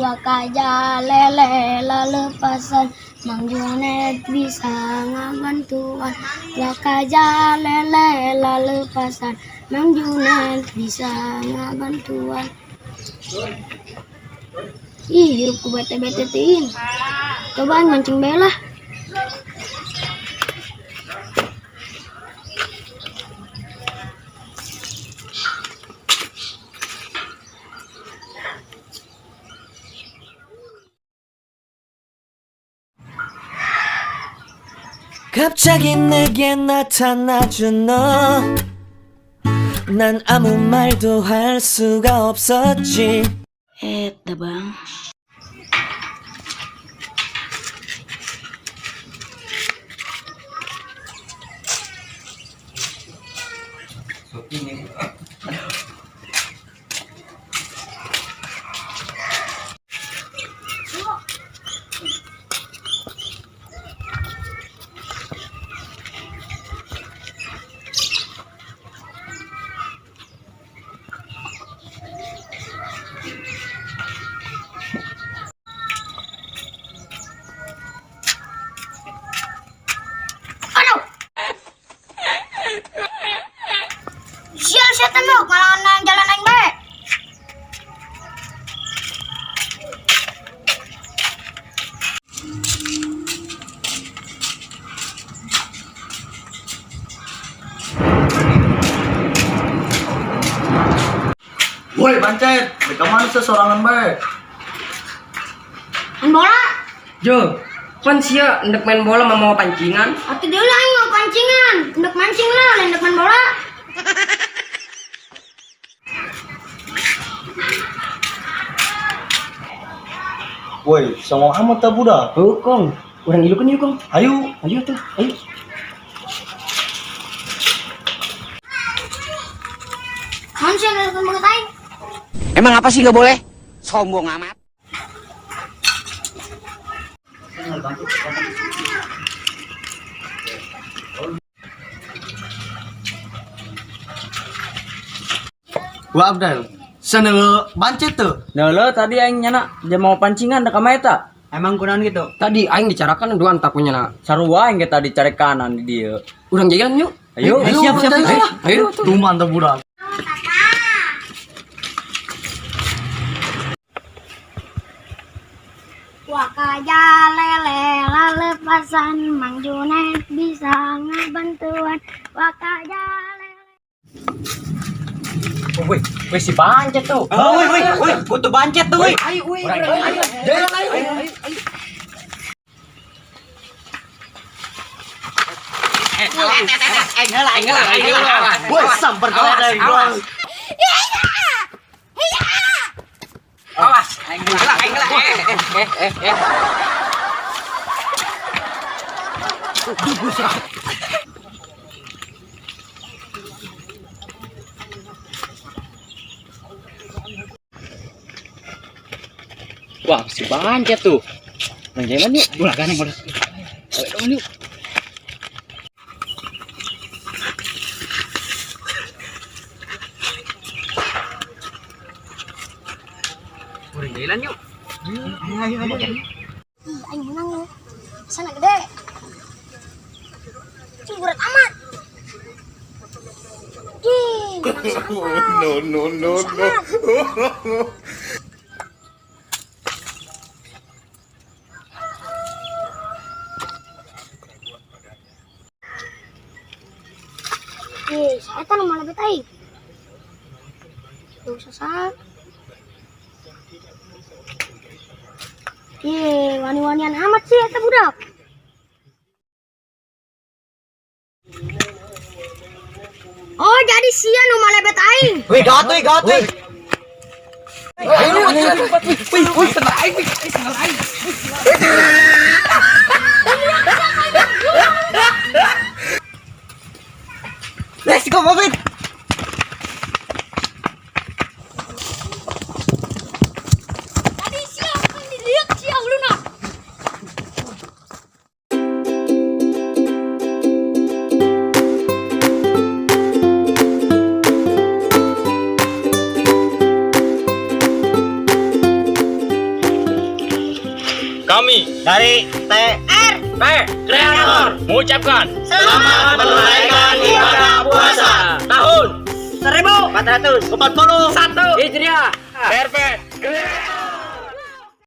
Wakaja lele lalepasan, Mang Junet bisa ngabantuan. Wakaja lele lalepasan, Mang Junet bisa ngabantuan. Ih, hirup ku bete-bete teuing. Cobaan mancing bae lah. 갑자기 내게 나타나준 너. 난 아무 말도 할 수가 없었지. Eh, dah bang. Aduh. Sial setan lu, malah jalan aing bae. Woi, bancet. Di mana sih sorangan bae? Main bola. Jo, pan sia ndek main bola mau pancingan. Atuh deui lah aing mau pancingan. Ndek mancing lah, lain ndek main bola. Woi, songong amat ta budak. Oh, Kong. Urang ilukeun yuk, Kong. Ayo. Ayo tuh, ayo. Naon sih nu banget aing? Emang apa sih nggak boleh? Sombong amat. Wah, Abdel. Seneng bancet tuh. Nah, tadi aing nyana jam mau pancingan da ka eta. Emang kunaon gitu? Tadi aing dicarakan duaan takunya na. Sarua aing ge tadi cari kanan di dieu. Urang jalan yuk. Ayo, Ayo, siap, siap, ayo. siap. Ayo tuh. Tuh mantap budak. Wakaja lele lalepasan, Mang Junet bisa ngabantuan. Wakaja lele. Woi, woi si bancet tuh. Oh, woi, woi, woi, butuh bancet tuh, woi. Ayo, woi, urang ayo. Jalan ayo. Woi, samper kau dari gua. Awas, aing heula, aing heula. Eh, eh, eh, eh. Wah, si bancet tuh. Urang jalan yuk. Ulah ganeng ulah. Ayo dong yuk. Urang jalan yuk. Ih, aing menang lu. Sana gede. Cing berat amat. Ih, menang siapa? No, no, no, no. Ih, saya nu malah bet aing. Tuh sesat. Ih, wani-wanian amat sih eta budak. Oh, jadi sia nu malebet aing. Woi, gawat, woi, gawat, woi. Wih, wih, sendal aing, wih, sendal aing. Let's go, Mobit. Tadi sia kan dilihat sia uluna. Kami dari TR P Kreator mengucapkan selamat menunaikan ibadah puasa tahun 1441 41 Hijriah. TRP Kreator.